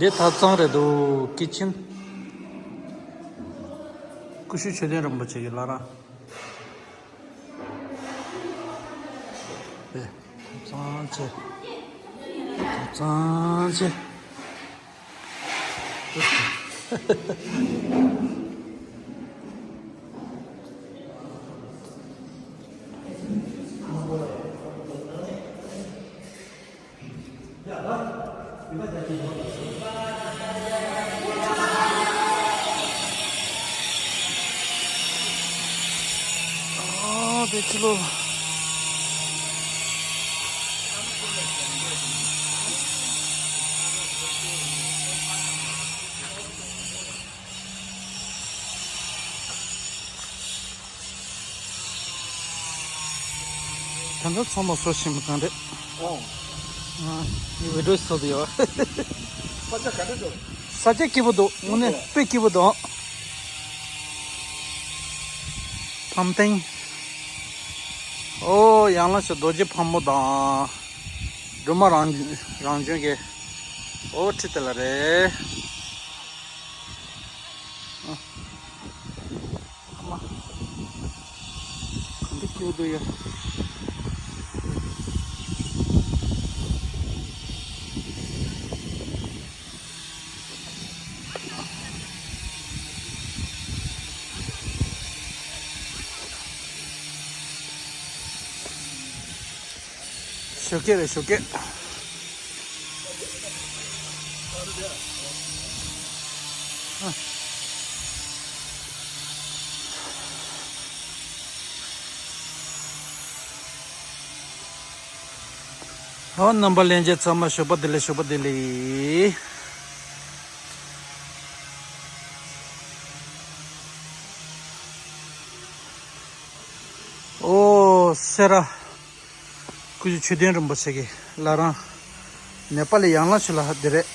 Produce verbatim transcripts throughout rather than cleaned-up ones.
འདི་ཐབ་ཚང་རེད་འདུག་ཀི་ཆེན། ཀུ་ཤུ་ཆོས་ལྡན་རིན་པོ་ཆེ་གི་བླ་བྲང་། ཨེ། ཐབ་ཚང་ཆེ། ཐབ་ཚང་ཆེ། ཨ་དེ་ཕྱི་ལོ། ད་ལྟ་ཚང་མ་བཟོ་བཞིན་པ་གང་རེད། ཨོ། ཨ། ངས་བི་ཌིའོ་བཟོ་དུ་ཡོད། ས་ཆ་ག་འདྲ་འདུག་ས་ཆ་སྐྱིད་པོ་འདུག་དངོས་གནས་དཔེ་སྐྱིད་པོ་འདུག་ཕམ་སྟེང་། ཨོ། ཡང་ལ་ཤོ་རྡོ་རྗེ་ཕག་མོ་དང་། སྒྲོལ་མ་རང་རང་བྱོན་གྱི། ཨོ། ཁྲི་དེ་ལ་རེད། ཨ། ཨ་མ། ག་འདྲ་སྐྱིད་པོ་འདུག་ཡ། ཞོགས་ཀས་རེད་ཞོགས་ཀས། ཨོ། རྣམ་པ་ལྷན་རྒྱས་ཚང་མ་ཞོགས་པ་བདེ་ལེགས། ཞོགས་པ་བདེ་ལེགས། ཨོ། སེ་ར། སྐུ་ཞབས་ཆོས་ལྡན་རིན་པོ་ཆེ་གི་བླ་བྲང་། ནེ་པ་ལི་ཡང་ལ་ཤོད་ལ་འདི་རེད།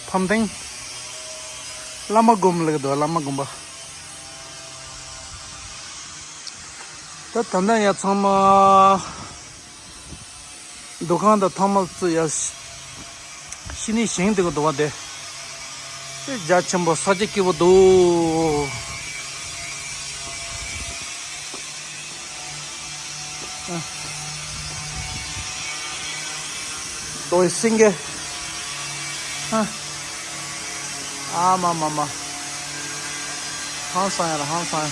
ཕམ་སྟེང་། བླ་མ་དགོན་པ་ལ་འདུག་བླ་མ་དགོན་པ། ད་ད་ལྟ་ཡ་ཚང་མ། འདུ་ཁང་དང་ཐང་མ་བཙུགས་ཡ། ཤི་ནི་ཞིང་དེ་ག་འདུག་བ་དེ། ཨེ། རྒྱ་ཆེན་པོ་ས་ཆ་སྐྱིད་པོ་འདུག་རྡོའི་སེང་གེ། ཨ། ཨ་མ་མ་མ། ཧང་སང་ཡ་ར་ཧང་སང་།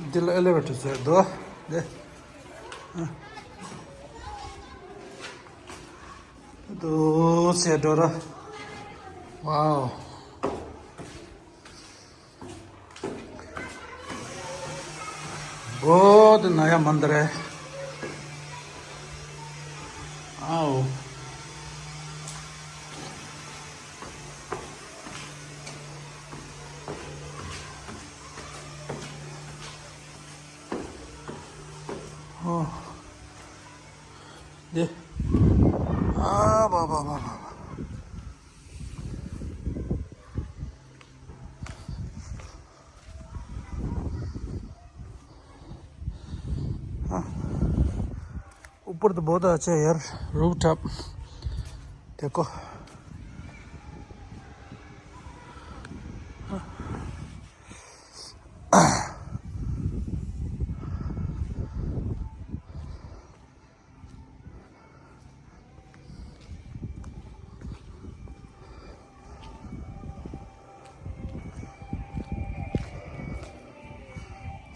འདི་ལ་ཨེ་ལེ་ཝེ་ཊར་ཟེར་འདུག་འདི། འདུག་ཟེར་འགྲོ་ར། ཝའོ། बहुत नया मंदिर है। आओ। ཨོ། འདི། ཨ་བ་བ་བ་བ་བ། हाँ। ऊपर तो बहुत अच्छा है यार, रूफटॉप। देखो।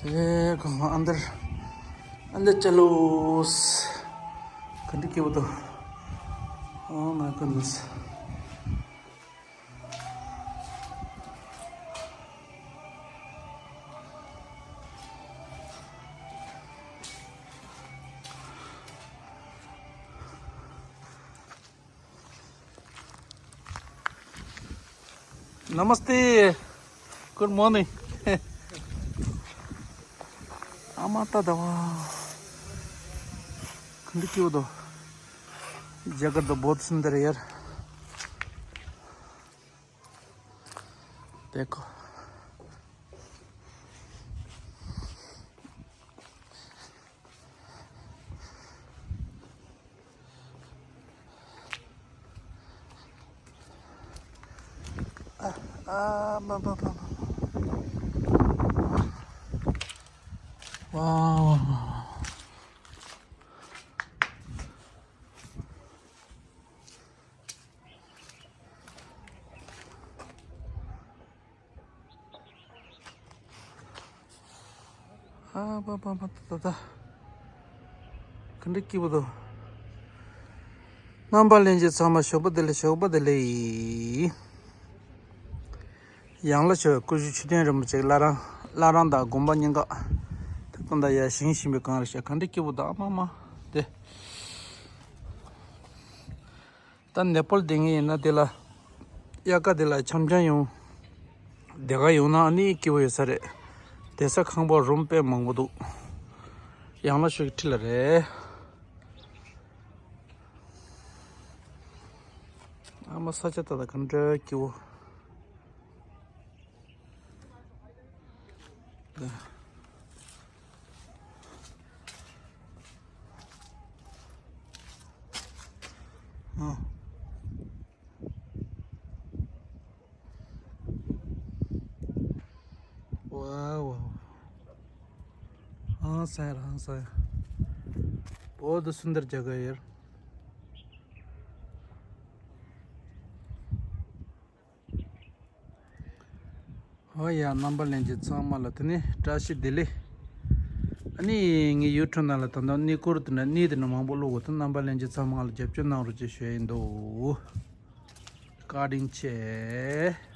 ए, कहाँ अंदर, अंदर चलो। गंदगी वो तो, oh my goodness। नमस्ते। Good morning। आमा त दवा। खंड क्यों दो? जगह तो बहुत सुंदर है यार। देखो। आ, आ, बा, बा, बा, बा। वाह, वाह, वाह। ཨ་པ་པ་པ་ད་ད་ད། ག་འདྲ་སྐྱིད་པོ་འདུག་རྣམ་པ་ལྷན་རྒྱས་ཚང་མ་ཞོགས་པ་བདེ་ལེགས། ཞོགས་པ་བདེ་ལེགས། ཡང་ལ་ཞོགས། སྐུ་ཞབས་ཆོས་དོན་རིན་པོ་ཆེ་བླ་བྲང་། བླ་བྲང་དང་དགོན་པ་གཉིས་ཀ། ད་གང་ལྟར་ཡར་བཞེངས་བཞིན་པའི་སྒང་རེད་ཤག་ག་འདྲ་སྐྱིད་པོ་འདུག་ཨ་མ་མ་དེ། ད་ནེ་པཱལ་སྡོད་མཁན་ཡིན་ན་དེ་ལ། དབྱར་ཁ་དེ་ལ་འཆམ་འཆམ་ཡོང་། དེ་ག་ཡོང་ན་ཨ་ནི་སྐྱིད་པོ་ཡོད་ས་རེད། བསྡད་ས་ཁང་པ་རུམ་དཔེ་མང་པོ་འདུག་ཡང་ལ་ཞོགས་ཀྱི་འཁྲིས་ལ་རེད། ཨ་མ་ས་ཆ་ད་ལྟ་ག་འདྲ་སྐྱིད་པོ། ཨ། वाह, वाह। हाँ सर, हाँ सर। बहुत सुंदर जगह है यार। ཨོ་ཡ། རྣམ་པ་ལྷན་རྒྱས་ཚང་མ་ལ་དེ་ནས་བཀྲ་ཤིས་བདེ་ལེགས། ཨ་ནི་ངའི་ཡུ་ཊུབ་ནང་ལ་ད་ལྟ་གནས་སྐོར་དེ་འདྲ་གནས་དེ་འདྲ་མང་པོ་བླུག་གི་འདུག་རྣམ་པ་ལྷན་རྒྱས་ཚང་མ་ལ་རྒྱབ་སྐྱོར་གནང་རོགས་ཞེས་ཞུ་ཡི་འདུག་བཀའ་དྲིན་ཆེ།